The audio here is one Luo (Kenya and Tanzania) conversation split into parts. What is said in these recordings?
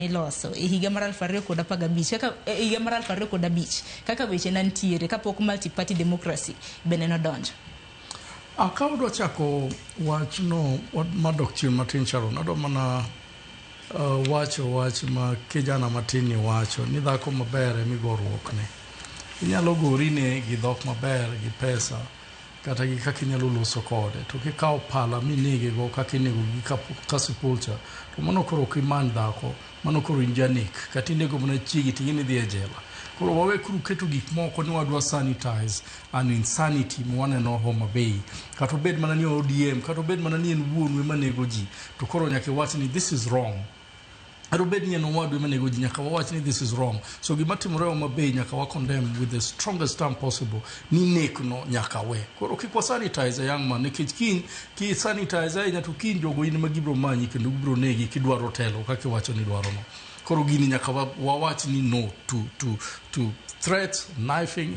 Iloso e higa mar 2015 kaka e higa mar 2005 kaka weche ne nitiere kapok multi-party democracy bende nodonjo. Ka udwa chako wachno madok chien matin Sharon, adwa mana wacho wach ma kijana matin ni wacho ni dhako maber ema igoruokne. Inyalo gorine gi dhok maber gi pesa kata gi kaka inyalo loso kode to kikawo pala minege go kaka inego gi kasipul cha to mano koro ok imany dhako mano koro in janek kata inego mana chiegi to ing'e ni idhi e jela. Koro wawe kuru keto gik moko ni wadwa sanitize an insanity ma waneno Homa Bay. Kata obed mana ni ODM, kata obed mana ni en wuonu ema nego ji, to koro nyaka iwach ni this is wrong. Kata obed ni en owadu ema nego ji, nyaka wawach ni this is wrong. So gima timore Homa Bay nyaka wa condemn with the strongest term possible ni nek no nyaka we. Koro kik wa sanitize a young man nikech kiny ki sanitize ahinya to kiny jogo in ema gibiro manyi kendo gibiro negi kidwaro telo kaka iwacho ni idwaro no. Koro gini nyaka wawach ni no to threats, knifing,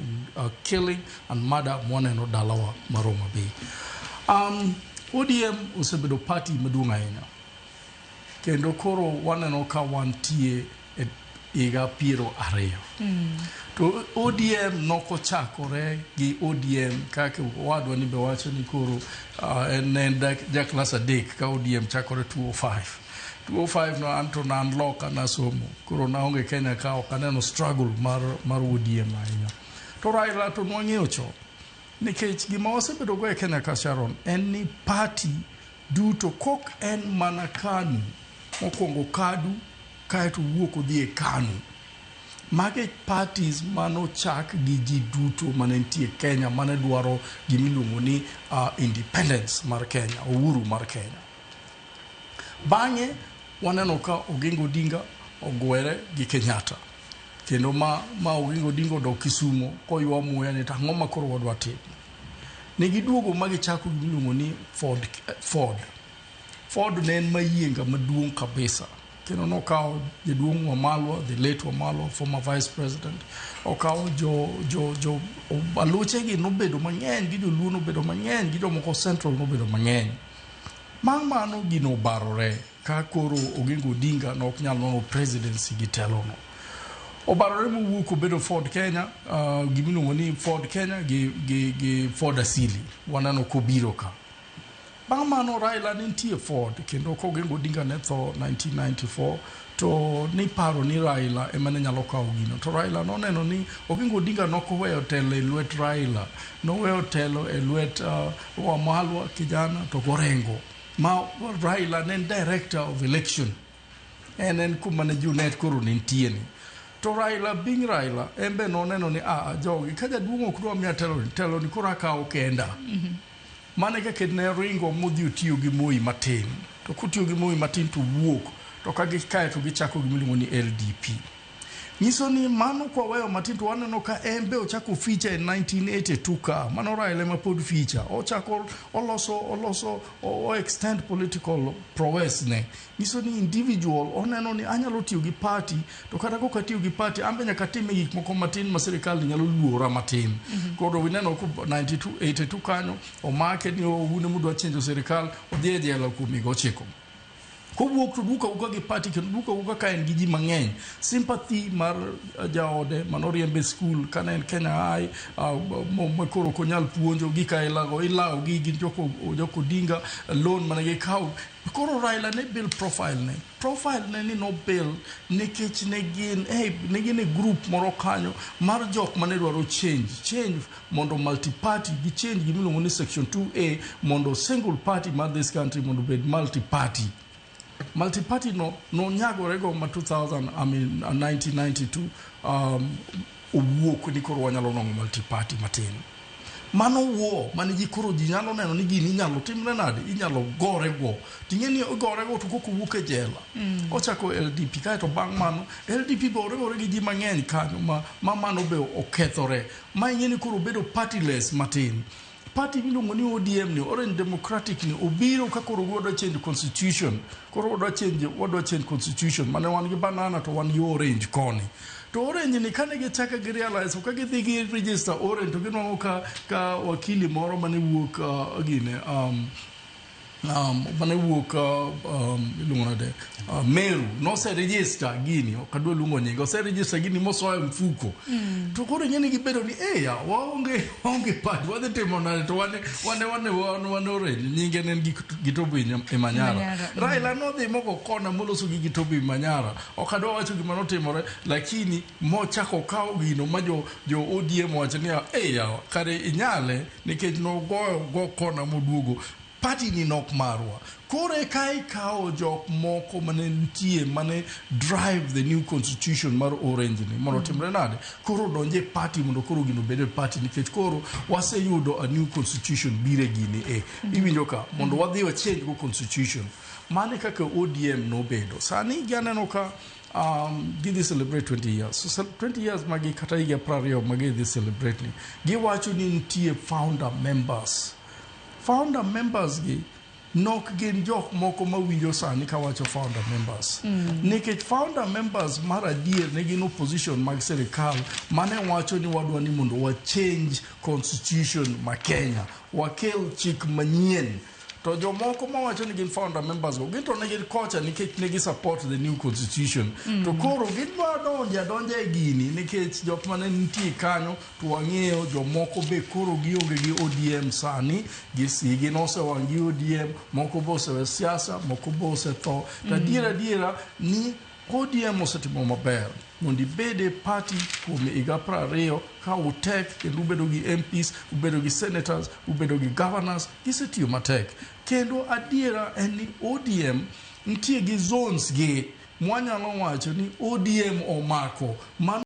killing and murder mwaneno dalawa mar Homa Bay. ODM osebedo party maduong' ahinya. Kendo koro waneno ka wantie e higa 20. To ODM nokochakore gi ODM kaka owadwa ni be wacho ni koro en ne en ja klas 3 ka ODM chakore 205. 205 no an to nan loka nasomo. Koro naonge Kenya ka ok aneno struggle mar ODM ahinya. To Raila to nwang'eyo chon. Nikech gima wasebedo go e Kenya ka Sharon en ni party duto kok en mana KANU. Mokwongo KADU kaeto wuok odhi e KANU. Mage parties manochak gi ji duto mane nitie Kenya mane dwaro gimiluongo ni independence mar Kenya, uhuru mar Kenya. Bang'e waneno ka Oginga Odinga ogwere gi Kenyatta. Kendo ma Oginga Odinga odok Kisumo koywa muya ni to ang'o ma koro wadwa timo. Ne giduogo ma gichako gimiluongo ni Ford. Ford. Ford ne en mayienga maduong' kabisa. Kendo nokawo jaduong' Wamalwa, the late Wamalwa, former vice president. Okawo jo aluche gi nobedo mang'eny, gi joluo nobedo mang'eny, gi jomoko central nobedo mang'eny. Bang' mano gino obarore ka koro Oginga Odinga ne ok nyal nwang'o presidency gi telono. Obarore mowuok obedo Ford Kenya, gimiluongo ni Ford Kenya gi Ford Asili. Waneno kobiro ka. Bang' mano Raila ne nitie Ford kendo ka Oginga Odinga ne tho 1994 to niparo ni Raila ema ne nyalo kawo gino. To Raila noneno ni Oginga Odinga nokoweyo telo e lwet Raila, noweyo telo e lwet Wamalwa kijana to Gorengo. Ma Raila ne en director of election. En kuma ne Junet koro ne nitie ni. To Raila being Raila, en be noneno ni jogi ka jaduong' ok dwa miya telo ni, telo ni koro akawo kenda. Mane kaka ne ringo modhi otiyo gi Moi matin. To kotiyo gi Moi matin to wuok. To ka gikae to gichako gimiluongo ni LDP. Nyiso ni mano kwa weyo matin to waneno ka en be ochako feature in 1982 ka. Mano Raila ema pod feature. Ochako oloso o extend political prowess ne. Nyiso ni individual oneno ni anyalo tiyo gi party to kata kok atiyo gi party an be nyaka atime gik moko matin ma sirikal ni nyalo luora matin. Koro wineno ko 92 82 kanyo omake ni un ema change sirikal odhi e jela kuom higa 9. Kowuok to duogo awuoka gi party kendo duogo awuoka ka en gi ji mang'eny. Sympathy mar jaode manoriembe e skul kane en Kenya High ma koro ok onyal puonjo gik ailago ilawo gi gin jok Odinga loan mane gikawo. Koro Raila ne build profile ne. Profile ne ni no build nikech ne gin e group moro kanyo mar jok mane dwaro change mondo multi-party gi change gimiluongo ni section 2A mondo single party mar this country mondo obed multi-party. Multi-party no nonyagore go ma 2000, I mean, 1992 owuok ni koro wanyalo nwang'o multi-party matin. Mano wuo mane ji koro ji nyalo neno ni gini inyalo timre nade, inyalo gore go. Ting'e ni ogore go to kok owuok e jela. Ochako LDP kaeto bang' mano LDP be oriwore gi ji mang'eny kanyo ma mano be okethore. Ma ing'e ni koro obedo partyless matin. Party miluongo ni ODM ni Orange Democratic ni obiro ka koro wadwa change constitution. Koro wadwa change constitution. Mane wan gi banana to wan gi orange koni. To orange ni kane gichako gi realize ka gidhi gi register orange to ginwang'o ka wakili moro mane wuok gine Mane wuok iluongo nade, Meru nose register gini, ok adwa luongo nyinge, ose register gini mosoyo e mfuko. To koro ing'e ni gibedo ni eya waonge party, wadhi timo nade to wane orange nyinge ne en Gitobu Imanyara. Imanyara. Raila nodhi moko kona moloso gi Gitobu Imanyara. Ok adwa wacho gima notimore, lakini mochako okawo gino ma jo ODM owacho niya, eya kare inyale, nikech nogoyo go kona moduogo. Party ni nok marwa. Koro eka ikawo jok moko mane nitie mane drive the new constitution mar Orange ni mondo otimre nade, koro donje party mondo koro gino obed e party, nikech koro waseyudo a new constitution bire gini e iwinjo ka mondo wadhi wa change go constitution. Mane kaka ODM nobedo. Sani gianeno ka gidhi celebrate 20 years. So 20 years magi kata higa 20 magi dhi celebrate ni giwacho ni nitie founder members. Founder members gi nok gin jok moko mawinjo sani kawacho founder members. Nikech founder members mar adier ne gin opposition mag sirikal mane wacho ni wadwa ni mondo wa change constitution ma Kenya, wakel chik manyien. To jomoko mawacho ni gin founder members go, gin to ne gin kocha nikech ne gi support the new constitution. To koro gidwa donjo adonja e gini nikech jok mane nitie kanyo to wang'eyo jomoko be koro gionge gi ODM sani, gi nosewang' gi ODM, moko be osewe siasa, moko be osetho. To adiera adiera ni ODM osetimo maber mondo ibed e party kuom higa 20 ka utek kendo ubedo gi MPs, ubedo gi senators, ubedo gi governors, gisetiyo matek. Kendo adiera en ni ODM nitie gi zones gi mwanyalo wacho ni ODM omako. Mano